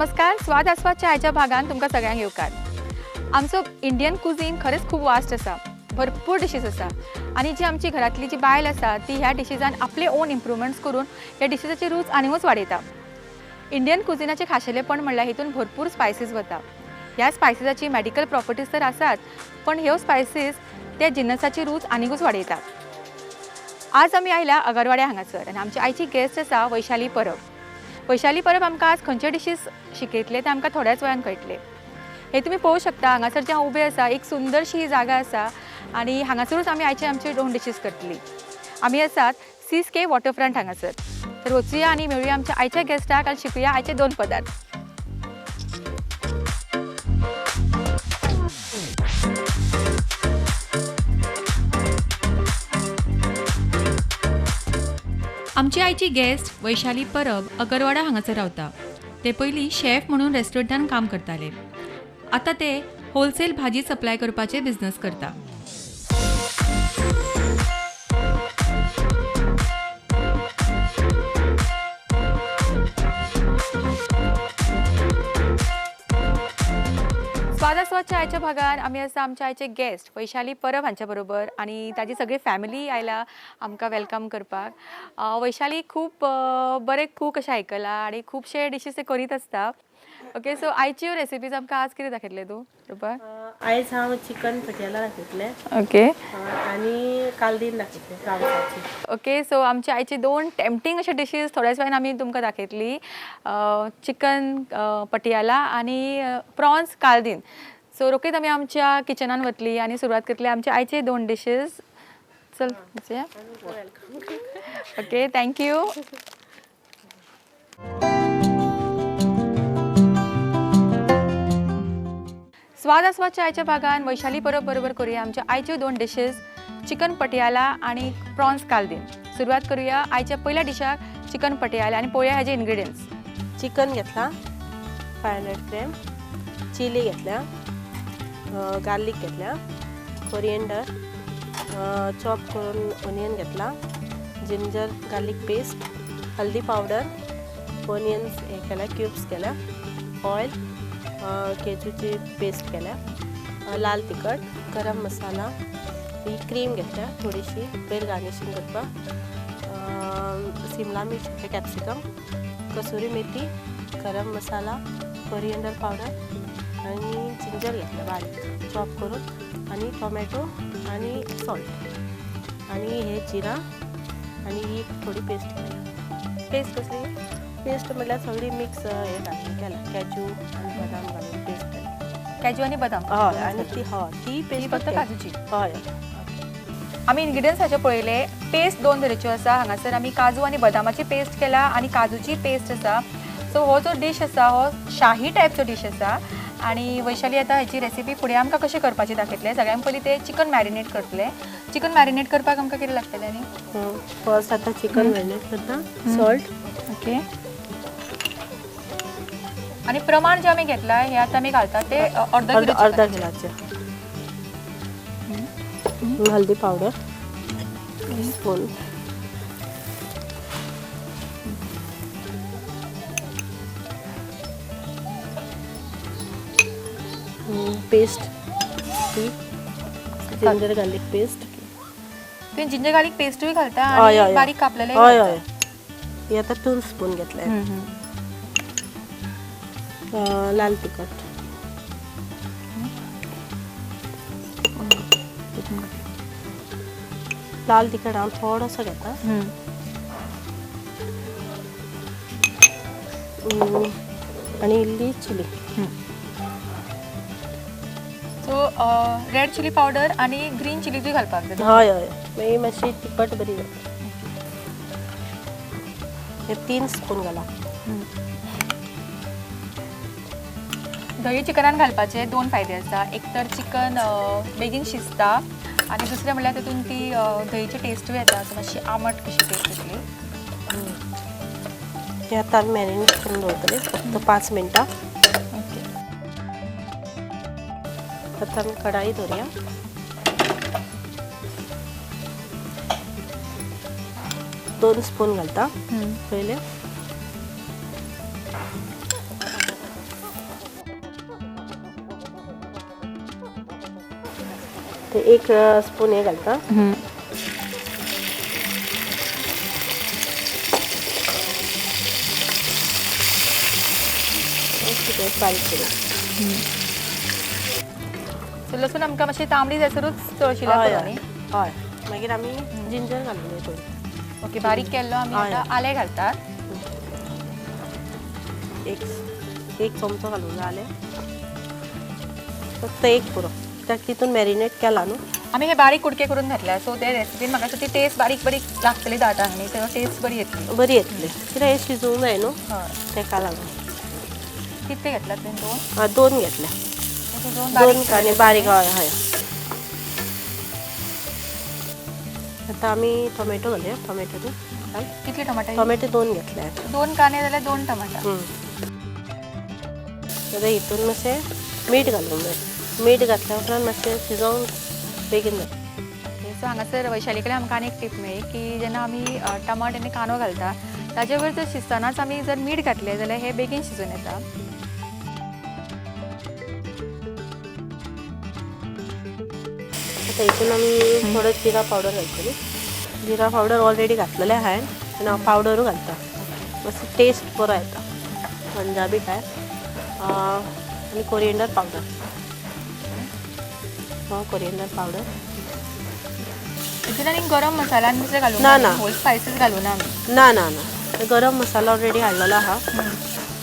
नमस्कार, स्वाद आस्वादच्या आयच्या भागान तुमकां सगळ्यांक येवकार। आमचो इंडियन कुझीन खरेंच खूब वास्ट आसा, भरपूर डिशीज आसा आनी जी आमची घरांतली जी बायल आसा ती ह्या डिशीजान आपले ओन इम्प्रूवमेंट्स करून ह्या डिशीजाची रूच आनीकूच वाडयता। इंडियन कुझिनाचें खाशेलेपण म्हणल्यार हितून भरपूर स्पायसीस वता। ह्या स्पायसीसाची मेडिकल प्रॉपर्टीज तर आसात, पण ह्यो स्पायसीस त्या जिनसाची रूच आनीकूच वाडयता। आज आमी आयल्या अगरवाड्या हांगासर आनी आमची आयची गेस्ट आसा वैशाली परब। वैशाली परब आमकां आज खंयचे डिशीज शिकयतले ते आमकां थोड्याच वेळान कळटले। हे तुमी पळोवंक शकता, हांगासर जे हांव उबें आसा एक सुंदरशी ही जागा आसा आनी हांगासरूच आमी आयचे आमचे दोन डिशीज करतली। आमी आसात सीसके वॉटरफ्रंट हांगासर। तर वचुया आनी मेळुया आमच्या आयच्या गेस्टाक आनी शिकूया आयचे दोन पदार्थ। आमची आयची गेस्ट वैशाली परब अगरवाडा हांगासर रावता। ते पयलीं शेफ म्हणून रेस्टॉरंटान काम करताले, आतां ते होलसेल भाजी सप्लाय करपाचे बिझनस करता। स्वादास्वादच्या आयच्या भागान आमी आसा आमच्या आयचे गेस्ट वैशाली परब हांच्या बरोबर आनी ताजी सगळी फॅमिली आयला आमकां welcome करपाक। वैशाली खूब बरें कूक अशें आयकलां आनी खुबशे डिशीज ते करीत आसता। ओके, सो आयच्यो रेसिपीज आमकां आज कितें दाखयतलें तूं रुपा? आयज हांव चिकन पटियाला दाखयतलें। ओके, आनी कालदीन दाखयतलें रावसाची। ओके, सो आमचे आयचे दोन टेम्पटींग अशे डिशीज थोड्याच वेळान आमी तुमकां दाखयतली, चिकन पटियाला आनी प्रॉन्स कालदीन। सो रोखडीच आमी आमच्या किचनान वतली आनी सुरवात करतली आमचे आयचे दोन डिशीज। चल वचया। Okay, thank you. स्वाद आस्वादच्या आयच्या भागान वैशाली परब बरोबर करूया आमच्या आयच्यो दोन डिशीज, चिकन पटियाला आनी प्रॉन्स कालदीन। सुरवात करूया आयच्या पयल्या डिशाक, चिकन पटियाला, आनी पळोवया हाजे इन्ग्रेडियंट्स। चिकन घेतला 500 ग्रॅम, चिली घेतल्या, गार्लिक घेतल्या, कोरिएंडर चॉप करून ओनियन घेतला, जिंजर गार्लिक पेस्ट, हल्दी पावडर, ओनियन्स हे केल्या क्यूब्स केल्या, ऑयल, केजूची पेस्ट केल्या, लाल तिखट, गरम मसाला, ही क्रीम घेतल्या थोडीशी वेल गार्निशिंग करपाक, सिमला मिर्च घेतल्या, कॅप्सिकम, कसुरी मेथी, गरम मसाला, कोरिएंडर पावडर आनी जिंजर घेतलं बारीक चॉप करून, आनी टोमॅटो आनी सॉल्ट, आनी हे जिरा आनी ही थोडी पेस्ट केल्या। पेस्ट कसली? पेस्ट म्हटल्यार सगळी मिक्स हे घालून केला, कॅजू आनी बदाम घालून पेस्ट केला। कॅजू आनी बदाम? हय, आनी ती हय ती पेस्ट फक्त काजूची। हय। आमी इन्ग्रेडियंट्स हाचे पळयले। पेस्ट दोन तरेच्यो आसा, हांगासर आमी काजू आनी बदामाची पेस्ट केला आनी काजूची पेस्ट आसा। सो हो जो डीश आसा हो शाही टायपचो डीश आसा आनी वैशाली आतां हाची रेसिपी फुडें आमकां कशें करपाची दाखयतले। सगळ्यांत पयलीं ते चिकन मॅरिनेट करतले। चिकन मॅरिनेट करपाक आमकां कितें लागतलें? आनी फर्स्ट आतां चिकन मॅरिनेट करता, सॉल्ट। ओके, आनी प्रमाण जें आमी घेतलां हें आतां आमी घालता ते अर्धा किलाचें, हल्दी पावडर स्पून, पेस्ट ती जिंजर गार्लिक पेस्ट। तुवें जिंजर गार्लिक पेस्टूय घालता आनी बारीक कापलेलें? हय हय, हे आतां 2 स्पून घेतले। लाल तिखट, लाल तिखट हांव थोडोसो घेता, आनी इल्ली chilli. So red chilli powder आनी ग्रीन चिलीजूय घालपाक जाय? हय हय, मागीर मातशी तिखट बरी जाता। हे 3 स्पून घाला। दही चिकनान घालपाचे दोन फायदे आसा, एक तर चिकन बेगीन शिजता आनी दुसरें म्हणल्यार तितून ती दहीची टेस्टूय येता, सो मातशी आमट कशी टेस्ट येतली। हे आतां आमी मॅरिनेट करून दवरतले फक्त 5 मिनटां। ओके, आतां आमी कढाई दवरुया। 2 स्पून घालता पयले। ते एक स्पून हे घालता. बारीक करून. सो लसूण आमकां मातशी तांबडी जायसरूच चडशी लागता न्ही. हय, मागीर आमी जिंजर घालून थोडी. ओके, बारीक केल्लो आमी आतां आलें घालतात. एक चमचो घालून आलें, फक्त एक पुरो, कित्याक तितून मॅरिनेट केला न्हू. आमी हे बारीक कुडके करून घातल्या, सो ते रेसिपीन म्हाका ती टेस्ट बारीक बारीक लागतली दातांक न्ही, तेन्ना टेस्ट बरी येतली. बरी येतली, कित्याक हें शिजोवंक जाय न्हू तेका लागून. कितले घेतला तुवें? दोन? हय, दोन घेतल्या. दोन कांदे बारीक. हय हय. आतां आमी टोमॅटो घालया. टोमॅटो कितले टोमॅटो? टोमॅटो दोन घेतले. दोन कांदे जाल्यार दोन टमाटा. आतां हितून मातशें मीठ घालूंक जाय. मीठ घातल्या उपरांत मातशें शिजोवंक बेगीन जाता. सो हांगासर वैशाली कडेन आमकां आनी एक टीप मेळ्ळी की जेन्ना आमी टमाट आनी कांदो घालता ताजे वयर जर शिजतनाच आमी जर मीठ घातलें जाल्यार हें बेगीन शिजून येता. आतां हितून आमी थोडो जिरा पावडर घालतली. जिरा पावडर ऑलरेडी घातलेलें हांवें, आनी हांव पावडरूय घालता, मातसो टेस्ट बरो येता पंजाबी टायप. आनी कोरिएंडर पावडर. Coriander powder. हितून आनी गरम मसाला आनी दुसरें घालूंक ना, ना. होल स्पायसीस घालूं ना आमी. ना ना ना, गरम मसाला ऑलरेडी हाडलेलो आहा.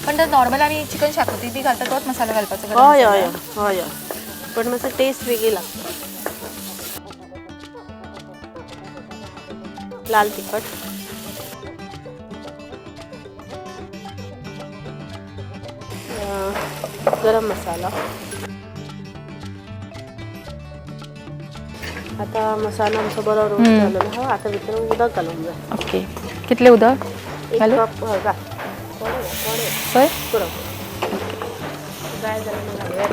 पण तो नॉर्मल आमी चिकन शाकुती बी घालता तोच मसालो घालपाचो? हय हय हय हय, पण मातसो टेस्ट वेगळी लागता. लाल तिखट, गरम मसाला. आता मसाला आमचो बरो रोस्ट जालेलो आहा. आतां भितर उदक घालूंक जाय. ओके, कितलें उदक? एक कप घाल. हय, पुरो जाय जाल्यार घालूया.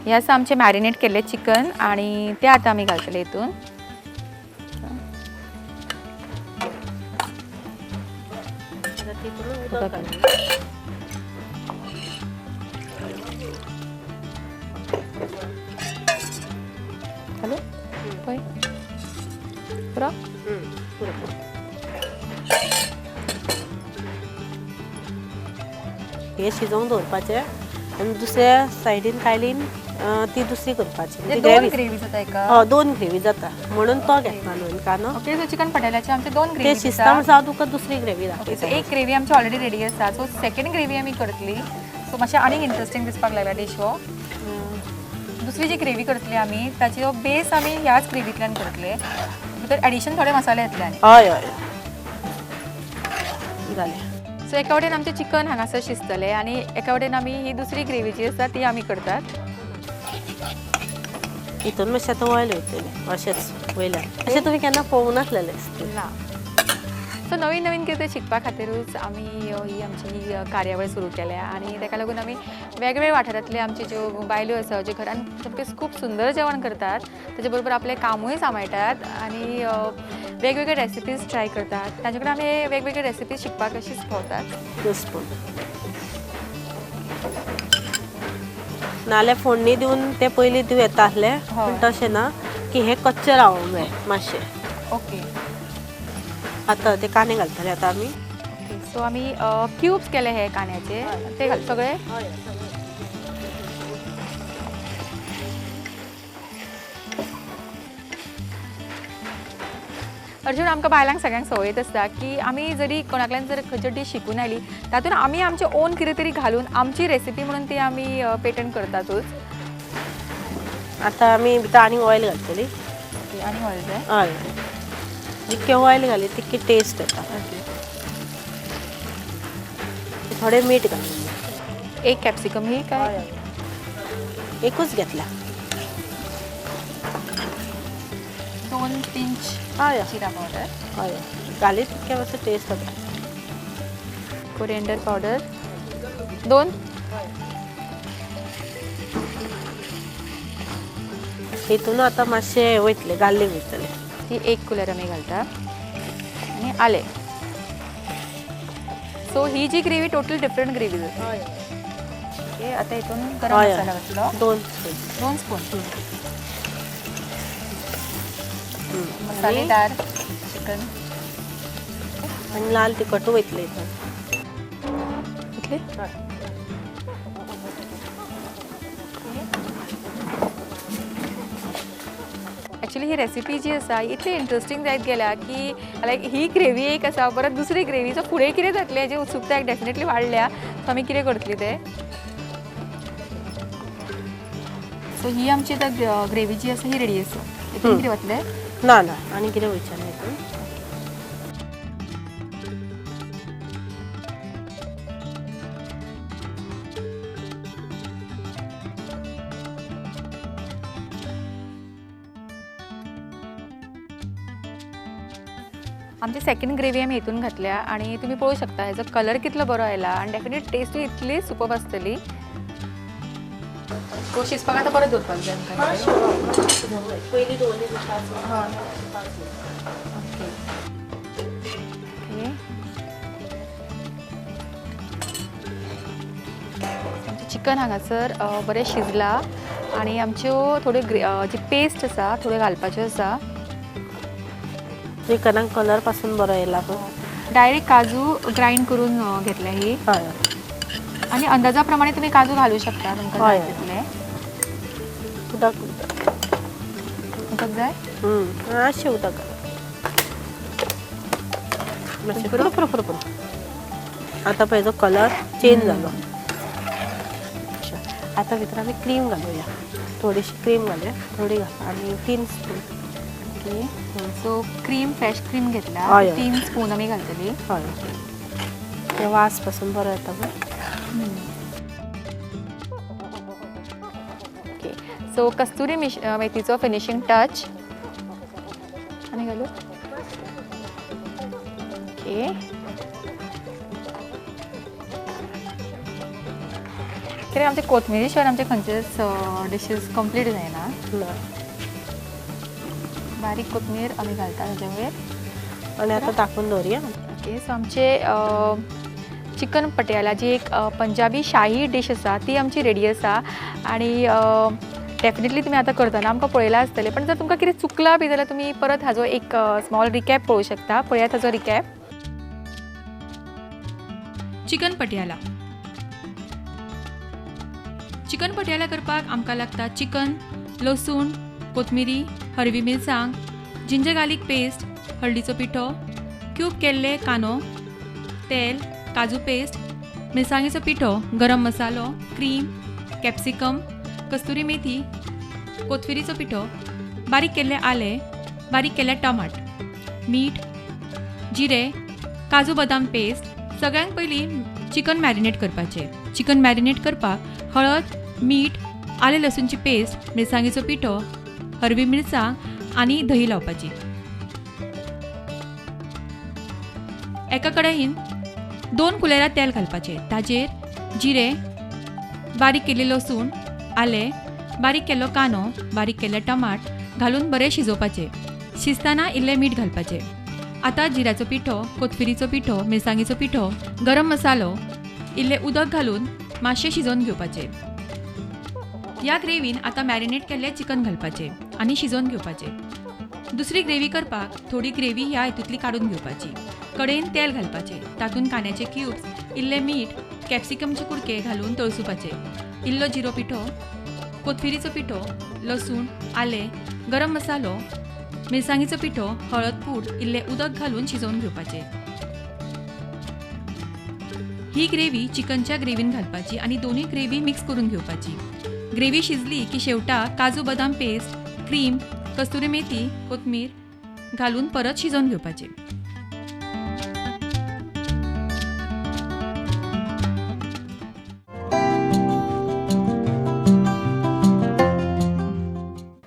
हे आसा आमचें मॅरिनेट केल्लें चिकन आनी तें आतां आमी घालतले हितून. हॅलो, पळय पुरो. हे शिजोवंक दवरपाचें आनी दुसऱ्या सायडीन कायलीन ती दुसरी करपाची. दोन ग्रेवी जाता एका? हय, दोन ग्रेवी जाता म्हणून तो घेतला न्हू कांदो. ओके, सो चिकन पटेल्याचे आमचे दोन ग्रेवी ते शिजता म्हणसर हांव तुका दुसरी ग्रेवी दाखयता. एक ग्रेवी आमची ऑलरेडी रेडी आसा, सो सेकंड ग्रेवी आमी करतली. सो मातशें आनीक इंट्रस्टींग दिसपाक लागला डीश हो. दुसरी जी ग्रेवी करतली आमी ताचो बेस आमी ह्याच ग्रेवींतल्यान करतले, भितर एडिशन थोडे मसाले येतले आनी. हय हय, जालें. सो एका वटेन आमचें चिकन हांगासर शिजतलें आनी एका वटेन आमी ही दुसरी ग्रेवी जी आसा ती आमी करतात. हितून मातशें आतां ऑयल वयतलें अशेंच वयल्यान. अशें तुमी केन्ना पळोवंक नासलेलें. ना. सो नवीन नवीन कितें शिकपा खातीरूच आमी ही आमची ही कार्यावळ सुरू केल्या आनी ताका लागून आमी वेगवेगळ्या वाठारांतले आमचे ज्यो बायल्यो आसा ज्यो घरान सामकें खूब सुंदर जेवण करतात, ताजे बरोबर आपलें कामूय सांबाळटात आनी वेगवेगळे रेसिपीज ट्राय करतात, तांचे कडेन आमी वेगवेगळे रेसिपीज शिकपाक अशीच भोंवतात. 2 स्पून नाल्यार फोडणी दिवन ते पयलीं दिवं येता आसलें, पूण तशें ना की हें कच्चें रावोंक जाय मातशें. ओके, आतां ते कांदे घालतले आतां आमी. ओके, सो आमी क्यूब्स केले हे कांद्याचे, ते घाल सगळे. अर्जुन, आमकां बायलांक सगळ्यांक संवयत आसता की आमी जरी कोणाकल्यान जर खंयची डीश शिकून आयली तातूंत आमी आमचे ओन कितें तरी घालून आमची रेसिपी म्हणून ती आमी पेटंट करतातूच. आतां आमी भितर आनी ऑयल घालतली. ओके, आनी ऑयल जाय. हय, जितकें ऑयल घाली तितकी टेस्ट येता. थोडें मीठ घालूं. एक कॅप्सिकम ही काय? एकूच घेतला. 2 पिंच हय जिरा पावडर. हय, घाली तितकें मातसो टेस्ट येता. Coriander powder 2. हितून आतां मातशें वयतलें, गार्लीक वयतलें. ती 1 कुलर आमी घालता आनी आलें. सो ही जी ग्रेवी टोटल डिफरंट ग्रेवी जाता. ओके, आता हितून गरम हय, मसाला घातलो. 2 स्पून. 2 स्पून मसालेदार चिकन. आनी लाल तिखटूय वयतले हितून. इतले. एक्चुली ही रेसिपी जी आसा इतली इंट्रस्टींग जायत गेल्या की लायक ही ग्रेवी एक आसा, परत दुसरी ग्रेवी, सो फुडें कितें जातलें हेजी उत्सुकताय डेफिनेटली वाडल्या. सो आमी कितें करतली तें. सो ही आमची आतां ग्रेवी जी आसा ही रेडी आसा. हितून कितें वतलें? ना ना, आनी कितें वयचें ना हितून. आमची सेकंड ग्रेवी आमी हितून घातल्या आनी तुमी पळोवंक शकता हेजो कलर कितलो बरो आयला आनी डेफिनेट टेस्टूय इतली सुपर्ब आसतली. सो शिजपाक आतां परत दवरपाक जाय आमकां. पयलीं दवरली. ओके. आमचें चिकन हांगासर बरें शिजलां आनी आमच्यो थोड्यो जी पेस्ट आसा थोड्यो घालपाच्यो आसा. चिकनाक कलर पासून बरो येयला पळय. डायरेक्ट काजू ग्रायंड करून घेतले ही. हय. आनी अंदाजा प्रमाणे तुमी काजू घालू शकता तुमकां जाय तितले. उदक. उदक जाय? मातशें उदक घाल. मातशें पुरो पुरो पुरो पुरो. आतां पळय हेजो कलर चेंज जालो. आतां भितर आमी क्रीम घालुया. थोडीशी क्रीम घालुया, थोडी घाल आनी 3 spoon. Okay, so cream, fresh cream घेतला, हय. 3 स्पून आमी घालतली. हय, ते वास पासून बरो येता पळय. ओके, सो कस्तुरी मेथीचो फिनिशींग टच आमी घालू. ओके, कित्याक आमचे कोथमिरी शिवाय आमचे खंयचेच डिशीज कंप्लीट जायना. ना. बारीक कोथमीर आमी घालता ताजे वयर. आनी आतां धाकून दवरुया. ओके, सो आमचे चिकन पटियाला जी एक पंजाबी शाही डीश आसा ती आमची रेडी आसा. आनी डेफिनेटली तुमी आतां करतना आमकां पळयलां आसतलें, पण जर तुमकां कितें चुकलां बी जाल्यार तुमी परत हाजो एक स्मॉल रिकॅप पळोवंक शकता. पळयात हाजो recap. Chicken Patiala. Chicken Patiala करपाक आमकां लागता चिकन, लसूण, कोथमिरी, हरवी मिरसांग, जिंजर गार्लिक पेस्ट, हळदीचो पिठो, क्यूब केल्ले कांदो, तेल, काजू पेस्ट, मिरसांगेचो पिठो, गरम मसालो, क्रीम, कॅप्सिकम, कस्तुरी मेथी, कोथमिरीचो पिठो, बारीक केल्ले आलें, बारीक केल्ले टमाट, मीठ, जिरें, काजू बदाम पेस्ट. सगळ्यांत पयलीं चिकन मॅरिनेट करपाचें. चिकन मॅरिनेट करपाक हळद, मीठ, आलें लसूणची पेस्ट, मिरसांगेचो पिठो, हरवी मिरसांग आनी दही लावपाची. एका कढईन 2 कुलेरां तेल घालपाचें. ताजेर जिरें, बारीक केल्लें लसूण, आलें, बारीक केल्लो कांदो, बारीक केल्लें टमाट घालून बरें शिजोवपाचें. शिजतना इल्लें मीठ घालपाचें. आतां जिऱ्याचो पिठो, कोथमिरीचो पिठो, मिरसांगेचो पिठो, गरम मसालो, इल्लें उदक घालून मातशें शिजोवन घेवपाचें. ह्या ग्रेवीन आतां मॅरिनेट केल्लें चिकन घालपाचें आनी शिजोवन घेवपाचें. दुसरी ग्रेवी करपाक थोडी ग्रेवी ह्या हितूंतली काडून घेवपाची. कढईन तेल घालपाचें. तातूंत कांद्याचे क्यूब्स, इल्लें मीठ, कॅप्सिकमचे कुडके घालून तळसुपाचे. इल्लो जिरो पिठो, कोथमिरीचो पिठो, लसूण, आलें, गरम मसालो, मिरसांगेचो पिठो, हळद पूड, इल्लें उदक घालून शिजोवन घेवपाचें. ही ग्रेवी चिकनच्या ग्रेवीन घालपाची आनी दोनूय ग्रेवी मिक्स करून घेवपाची. ग्रेवी शिजली की शेवटाक काजू बदाम पेस्ट, क्रीम, कस्तुरी मेथी, कोथमीर घालून परत शिजोवन घेवपाचें.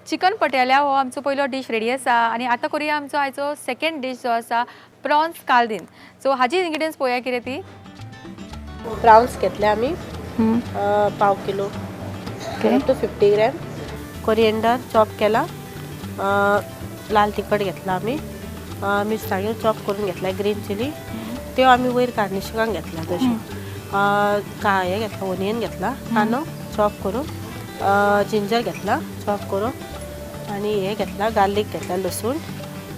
चिकन पटियाला हो आमचो पयलो डीश रेडी आसा. आनी आतां करुया आमचो आयचो सेकंड डीश जो आसा प्रॉन्स कालदीन. सो हाजी इनग्रिडियंट्स पळोवया कितें ती. प्राउन्स घेतले आमी पाव किलो, 250 ग्रॅम. कोरिएंडर चॉप केला, लाल तिखट घेतला आमी, मिरसांग्यो चॉप करून घेतल्या, ग्रीन चिली त्यो आमी वयर गार्निशिंगाक घेतल्या तश्यो. हे घेतला, ओनियन घेतला कांदो चॉप करून, जिंजर घेतला चॉप करून, आनी हे घेतला गार्लीक घेतला लसूण.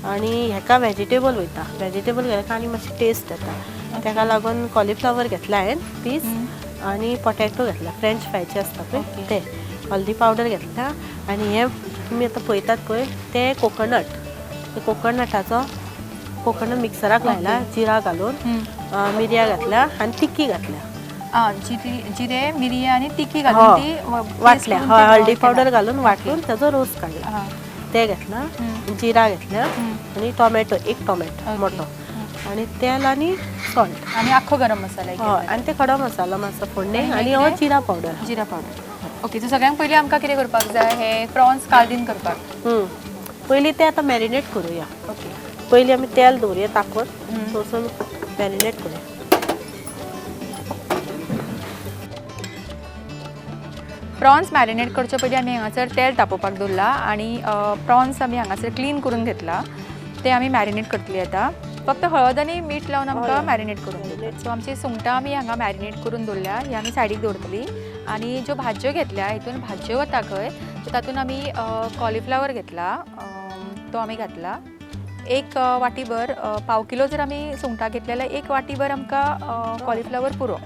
आनी हेका वेजिटेबल वयता, वेजिटेबल घेतला आनी मातशी टेस्ट येता, तेका लागून कॉलिफ्लावर घेतला हांवें पीस, आनी पोटॅटो घेतला, फ्रेंच फ्रायचे आसता पळय ते, हल्दी पावडर घेतला. आनी हे तुमी आतां पळयतात पळय ते कोकोनट, ते कोकोनटाचो कोकोनट मिक्सराक लायला, जिरा घालून, मिरयां घातल्या आनी तिखी घातल्या. जिरे मिरयां आनी तिखी घालून ती वाटल्या, हय, हळदी पावडर घालून वाटून ताजो रोस काडला, ते घेतला, जिरा घेतल्या आनी टोमॅटो, एक टोमॅटो मोठो, आनी तेल आनी सॉल्ट आनी आख्खो गरम मसाला. हय, आनी ते खडो मसालो मातसो फोडणे, आनी हो जिरा पावडर. जिरा पावडर. ओके, सो सगळ्यांक पयलीं आमकां कितें करपाक जाय, हे प्रॉन्स कालदीन करपाक. पयलीं ते आतां मॅरिनेट करुया. ओके, पयलीं आमी तेल दवरुया तापोवन, थंयसून मॅरिनेट करुया. प्रॉन्स मॅरिनेट करचे पयलीं आमी हांगासर तेल तापोवपाक दवरला आनी प्रॉन्स आमी हांगासर क्लीन करून घेतला, ते आमी मॅरिनेट करतली आतां. फक्त हळद आनी मीठ लावन आमकां मॅरिनेट करून दवरला. सो आमची सुंगटां आमी हांगा मॅरिनेट करून दवरल्या, ही आमी सायडीक दवरतली. आनी ज्यो भाजयो घेतल्या हितून भाजयो वता खंय, सो तातूंत आमी कॉलिफ्लावर घेतला, तो आमी घातला एक वाटीभर. पाव किलो जर आमी सुंगटां घेतल्या जाल्यार एक वाटीभर आमकां कॉलिफ्लावर पुरो.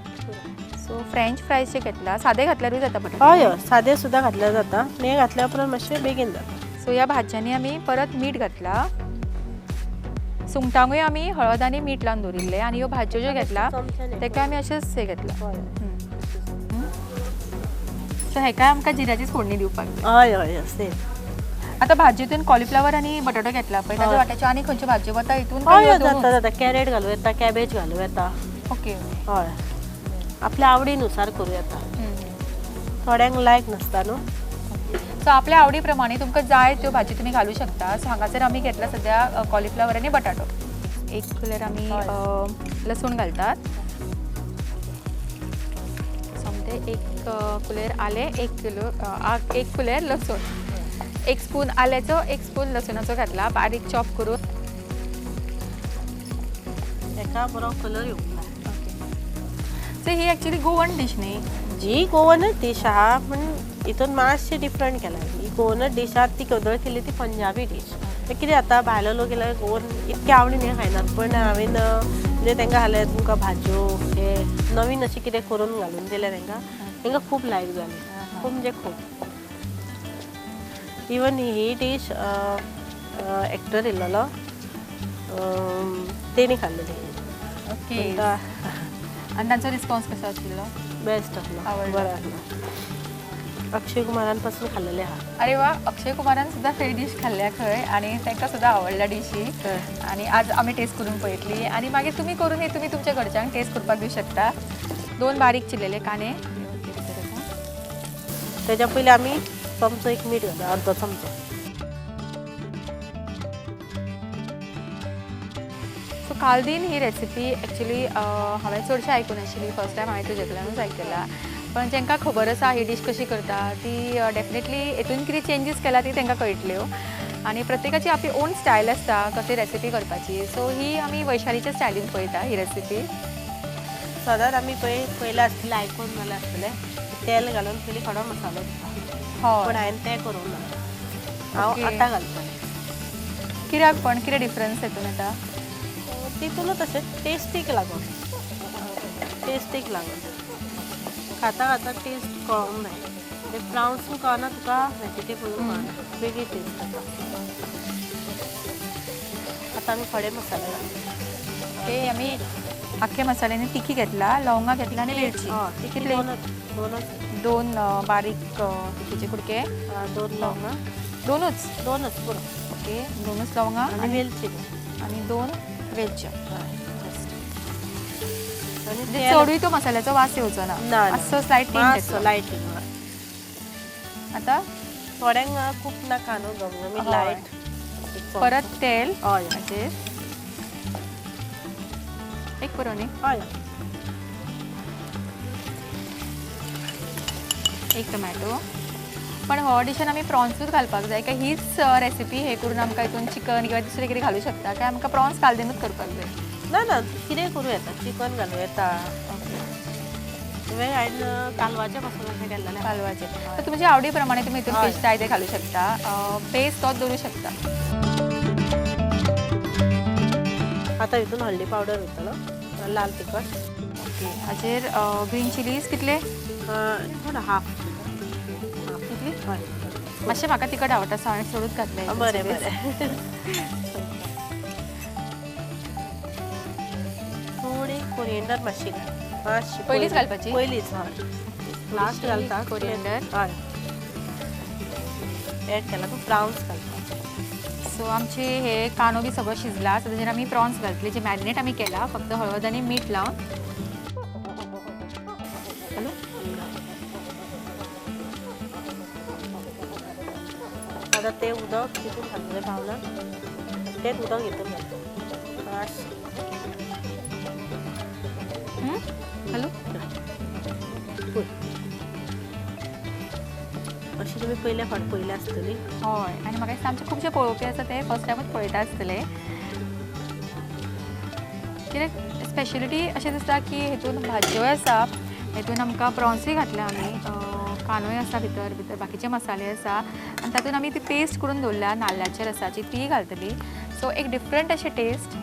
सो फ्रेंच फ्रायज जे घेतला, सादे घातल्यारूय जाता बटाटे. हय हय, सादे सुद्दां घातल्यार जाता, हे घातल्या उपरांत मातशें बेगीन जाता. सो ह्या भाजयांनी आमी परत मीठ घातला, सुंगटांकूय आमी हळद आनी मीठ लावन दवरिल्लें, आनी ह्यो भाजयो ज्यो घेतला तेका आमी अशेंच हें घेतलां. सो हेकाय आमकां जिऱ्याचीच फोडणी दिवपाक जाय. हय हय, सेम. आतां भाजयेतून कॉलिफ्लावर आनी बटाटो घेतला पळय, ताच्या वाट्याच्यो आनी खंयच्यो भाजयो वता हितून? हय जाता जाता, कॅरेट घालूं येता, कॅबेज घालूं येता. ओके, हय, आपल्या आवडीनुसार करूं येता, थोड्यांक लायक नासता न्हू. सो आपल्या आवडी प्रमाणे तुमकां जाय त्यो भाजी तुमी घालूं शकता. सो हांगासर आमी घेतला सद्या कॉलिफ्लावर आनी बटाटो. एक कुलेर आमी लसूण घालतात, सोमते एक कुलेर आलें, एक किलो एक कुलेर लसूण, एक स्पून आल्याचो, एक स्पून लसुणाचो घातला बारीक चॉप करून. एका बरो कलर येवंक जाय. सो ही एक्चुअली गोवन डीश न्ही? जी गोवनच डीश आहा, पूण हितून मातशें डिफरंट केलां. ही गोवनच डीश आहा, ती केदोळ केली ती पंजाबी डीश. कितें जाता, भायलो लोक येयल्यार गोवन इतके आवडीन हें खायनात, पूण हांवें म्हणजे तांकां घालें तुमकां भाजयो हे नवीन अशें कितें करून घालून दिलें तांकां, तांकां खूब लायक जालें, खूब म्हणजे खूब. इवन he dish actor येयल्लो तेणी खाल्लेली. ओके, आनी तांचो रिस्पॉन्स कसो आशिल्लो? बेस्ट आसलो, बरो आसलो. अक्षय कुमारान पासून खाल्लेले आहा. अरे वा, अक्षय कुमारान सुद्दां खंय डीश खाल्ल्या खंय, आनी तांकां सुद्दां आवडल्या डिशी, आनी आज आमी टेस्ट करून पळयतली. आनी मागीर तुमी करून तुमी तुमच्या घरच्यांक टेस्ट करपाक दिवं शकता. दोन बारीक चिरलेले कांदे, तेज्या पयलीं आमी चमचो एक मीठ घालता, अर्दो चमचो. सो कालदीन ही रेसिपी एक्चुअली हांवें चडशें आयकूंक नाशिल्ली, फर्स्ट टायम हांवें तुजे कडल्यानूच आयकला. पण जांकां खबर आसा ही डीश कशी करता ती डेफिनेटली हितून कितें चेंजीस केला ती तांकां कळटल्यो. आनी प्रत्येकाची आपली ओन स्टायल आसता कशी रेसिपी करपाची. सो ही आमी वैशालीच्या स्टायलीन पळयता ही रेसिपी. सदांच आमी पळय पयलें आसतलें आयकून जाल्यार आसतलें तेल घालून पयलीं खडो मसालो दिता, पूण हांवें तें करूंक ना, हांव आतां घालतलें. कित्याक पण कितें डिफरन्स हितून येता? तितूनच तशें टेस्टीक लागून, टेस्टीक लागून खाता खाता टेस्ट कळोंक जाय. ते प्रावन्सूय कळना तुका, वेजिटेबलूय कळना, वेगळी टेस्ट जाता. आतां आमी खडे मसाले घालता. ओके, आमी आख्खे मसाल्यांनी तिखी घेतला, लवंगां घेतला आनी वेलची. तिखी दोनच, दोन बारीक तिखीचे कुडके, दोन लवंगां, दोनच दोनच पुरो. ओके, दोनच लवंगां आनी वेलची आनी दोन वेलच्यो. आनी चडूय तो मसाल्याचो वास येवचो ना, मातसो स्लायट लायट. आतां थोड्यांक खूब नाका न्हू घमघमीत, लायट. परत तेल हाचेर एक पुरो न्ही? हय. एक टोमॅटो. पण हो डिशान आमी प्रॉन्सूच घालपाक जाय काय हीच रेसिपी हे करून आमकां हितून चिकन किंवा दुसरें कितें घालूं शकता काय आमकां प्रॉन्स कालदीनूच करपाक जाय? ना ना, कितेंय करूं येता, चिकन घालूं येता. ओके, हांवें कालवाचे पासून अशें केल्लें. कालवाचे. तर तुमच्या आवडी प्रमाणे तुमी हितून फिश जाय ते घालू शकता, बेस तोच दवरूं शकता. आतां हितून हळदी पावडर वयतलो, लाल तिखट. ओके, हाजेर ग्रीन चिलीज कितले? थोडो हाफ. कितली? हय. मातशें म्हाका तिखट आवडटा, सो हांवें चडूच घातलें. बरें बरें. थोडी कोरिएंडर मातशी घाल. मातशी पयलीच घालपाची? पयलीच, हय. लास्ट घालता कोरिएंडर. हय, एड केला तूं प्राउन्स घालपाचे. सो आमचे हे कांदो बी सगळो शिजला, सो ताजेर आमी प्रॉन्स घालतले जे मॅरिनेट आमी केला, फक्त हळद आनी मीठ लावन. हॅलो, आतां तें उदक तितून घातलें पावलां, तेंच उदक हितून घालता. हॅलो, अशी तुमी पयले फावट पळयल्या आसतली. हय, आनी म्हाका दिसता आमचे खुबशे पळोवपी आसा ते फर्स्ट टायमूच पळयता आसतले. कित्याक स्पेशलिटी अशें दिसता की हितून भाजयोय आसा, हितून आमकां प्रॉन्सूय घातल्या आमी, कांदोय आसा भितर, भितर बाकीचे मसाले आसा, आनी तातूंत आमी ती पेस्ट करून दवरल्या नाल्लाच्या रसाची, तीय घालतली. सो एक डिफरंट अशें टेस्ट.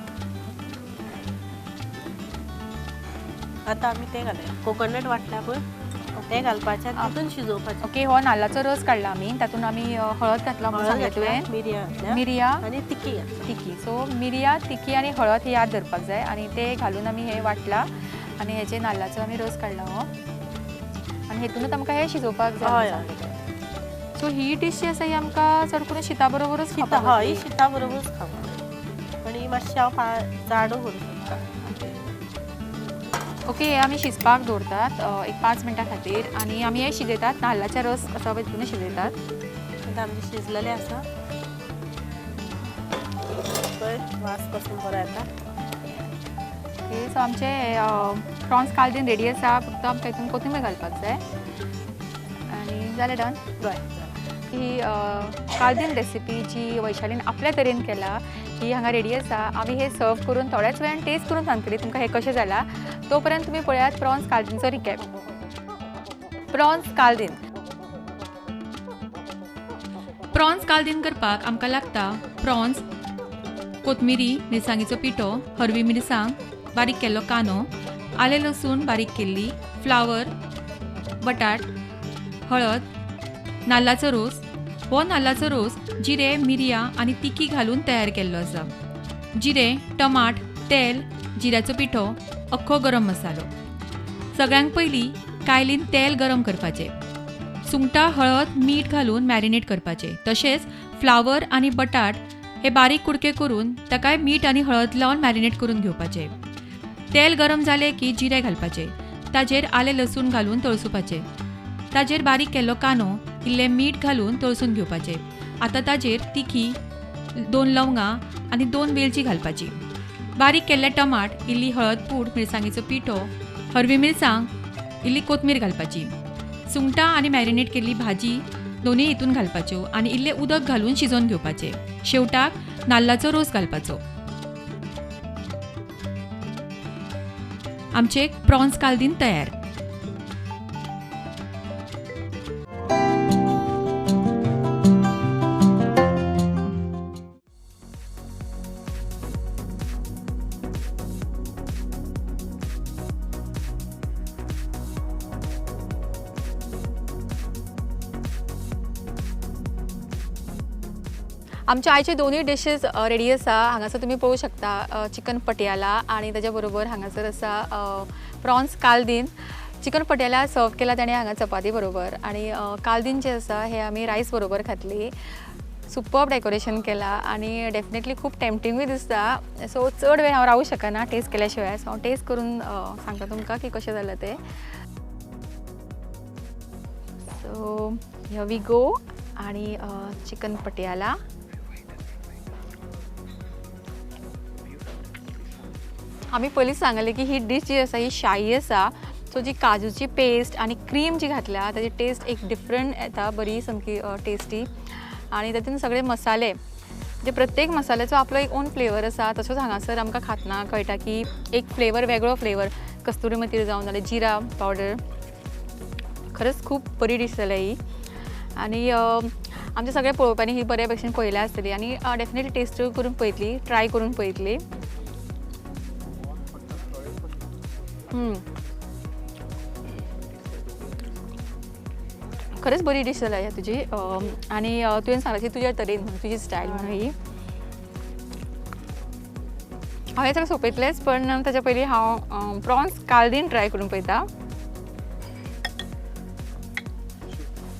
आतां आमी तें घालया, कोकोनट वांटला पळय तें घालपाचें, तितून शिजोवपाचें. ओके, हो नाल्लाचो रस काडला आमी, तातूंत आमी हळद घातला म्हणून सांगलें तुवें, मिरयां, मिरयां आनी तिखी घातली. तिखी. सो मिरयां, तिखी आनी हळद ही याद धरपाक जाय, आनी ते घालून आमी हे वांटला आनी हेजे नाल्लाचो आमी रस काडला हो, आनी हेतूनच आमकां हें शिजोवपाक जाय. सो ही डीश जी आसा ही आमकां चड करून शिता बरोबरूच खावपाक. हय, ही शिता बरोबरूच खावपाक, पण ही मातशी हांव जाडो करूं शकता. ओके, हे आमी शिजपाक दवरतात एक 5 मिनटां खातीर, आनी आमी हे शिजयतात, नाल्लाचे रस आसा पळय तितूनच शिजयतात. आतां आमचें शिजलेलें आसा पळय, वास पासून बरो येता. ओके, सो आमचे प्रॉन्स कालदीन रेडी आसा, फक्त आमकां हितून कोथिंबीर घालपाक जाय आनी जालें डन. बरें, ही कालदीन रेसिपी जी वैशालीन आपल्या तरेन केला ही हांगा रेडी आसा. आमी हे सर्व करून थोड्याच वेळान टेस्ट करून सांगतली तुमकां हें कशें जालां. तो पर्यंत तुमी पळयात प्रॉन्स कालदीनचो रिकॅप. प्रॉन्स कालदीन. प्रॉन्स कालदीन करपाक आमकां लागता प्रॉन्स, कोथमिरी, मिरसांगेचो पिठो, हरवी मिरसांग, बारीक केल्लो कांदो, आलें लसूण बारीक केल्ली, फ्लावर, बटाट, हळद, नाल्लाचो रोस. हो नाल्लाचो रोस जिरें, मिरयां आनी तिखी घालून तयार केल्लो आसा. जिरें, टमाट, तेल, जिऱ्याचो पिठो, अख्खो गरम मसालो. सगळ्यांक पयलीं कायलीन तेल गरम करपाचें. सुंगटां, हळद, मीठ घालून मॅरिनेट करपाचें. तशेंच फ्लावर आनी बटाट हे बारीक कुडके करून ताकाय मीठ आनी हळद लावन मॅरिनेट करून घेवपाचें. तेल गरम जालें की जिरें घालपाचें, ताजेर आलें लसूण घालून तळसुपाचें, ताजेर बारीक केल्लो कांदो, इल्लें मीठ घालून तळसून घेवपाचें. आतां ताजेर तिखी, 2 लवंगां आनी 2 वेलची घालपाची, बारीक केल्लें टमाट, इल्ली हळद पूड, मिरसांगेचो पिठो, हरवी मिरसांग, इल्ली कोथमीर घालपाची. सुंगटां आनी मॅरिनेट केल्ली भाजी दोनूय हितून घालपाच्यो आनी इल्लें उदक घालून शिजोवन घेवपाचें. शेवटाक नाल्लाचो रोस घालपाचो. आमचें प्रॉन्स कालदीन तयार. आमच्या आयचे दोनूय डिशीज रेडी आसा. हांगासर तुमी पळोवंक शकता चिकन पटियाला आनी ताच्या बरोबर हांगासर आसा प्रॉन्स कालदीन. चिकन पटियाला सर्व केला ताणें हांगा चपाती बरोबर, आनी कालदीन जें आसा हें आमी रायस बरोबर खातली. सुपर्ब डेकोरेशन केला आनी डेफिनेटली खूब टेम्पटिंगूय दिसता. सो चड वेळ हांव रावूं शकना टेस्ट केल्या शिवाय. सो हांव टेस्ट करून सांगता तुमकां की कशें जालां तें. So here we go. आनी चिकन पटियाला. आमी पयलींच सांगलें की ही डीश जी आसा ही शाही आसा. सो जी काजूची पेस्ट आनी क्रीम जी घातल्या ताजी टेस्ट एक डिफरंट येता, बरी सामकी टेस्टी. आनी तातूंत सगळे मसाले, म्हणजे प्रत्येक मसाल्याचो आपलो एक ओन फ्लेवर आसा. तसोच हांगासर आमकां खातना कळटा की एक फ्लेवर, वेगळो फ्लेवर, कस्तुरी मेथी जावं नाल्यार जिरा पावडर. खरेंच खूब बरी डीश जाल्या ही आनी आमच्या सगळ्या पळोवप्यांनी ही बऱ्या भशेन पळयल्या आसतली आनी डेफिनेटली टेस्ट करून पळयतली, ट्राय करून पळयतली. खरेंच बरी डीश जाल्या ह्या तुजी आनी तुवें सांगलां की तुज्या तरेन म्हणून, तुजी स्टायल म्हणून ही. हांव हें सगळें सोंपयतलेंच, पण ताच्या पयलीं हांव प्रॉन्स कालदीन ट्राय करून पळयता.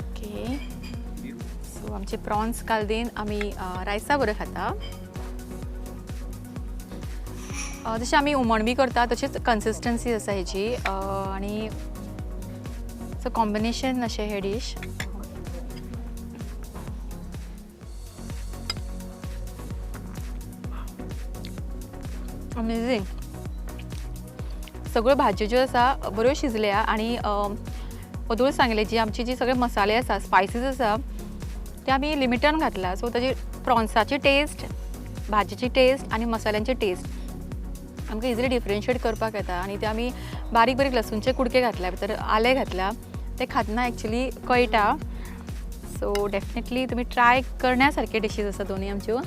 ओके, सो आमचे प्रॉन्स कालदीन आमी रायसा बरोबर खाता. जशें आमी हुमण बी करता तशीच कन्सिस्टन्सी आसा हेजी आनी सो कॉम्बिनेशन अशें हे डीश. अमेझींग. सगळ्यो भाजयो ज्यो आसा बऱ्यो शिजल्या आनी वदोळ सांगले जी आमची जी सगळे मसाले आसा, स्पायसीस आसा ते आमी लिमिटान घातला. सो ताजी प्रॉन्साची टेस्ट, भाजयेची टेस्ट आनी मसाल्यांची टेस्ट आमकां इजिली डिफरन्शिएट करपाक येता. आनी ते आमी बारीक बारीक लसूणचे कुडके घातल्या, भितर आलें घातला, ते खातना एक्चुली कळटा. सो डेफिनेटली तुमी ट्राय करण्या सारके डिशीज आसा दोनूय आमच्यो.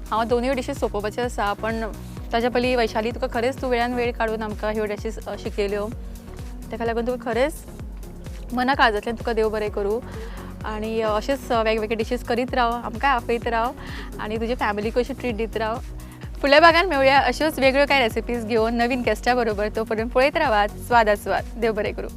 हांव दोनूय डिशीज सोंपोवपाच्यो आसा, पण ताच्या पयलीं वैशाली तुका खरेंच तूं वेळान वेळ काडून आमकां ह्यो डिशीज शिकयल्यो, ताका लागून तुका खरेंच मना काळजांतल्यान तुका देव बरें करूं आनी अशेंच वेगवेगळे डिशीज करीत राव, आमकां आपयत राव आनी तुजे फॅमिलीक अशी ट्रीट दीत राव. फुडल्या भागान मेळुया अश्योच वेगळ्यो कांय रेसिपीज घेवन नवीन गेस्टा बरोबर. तो पर्यंत पळयत रावात स्वाद आस्वाद. देव बरें करूं.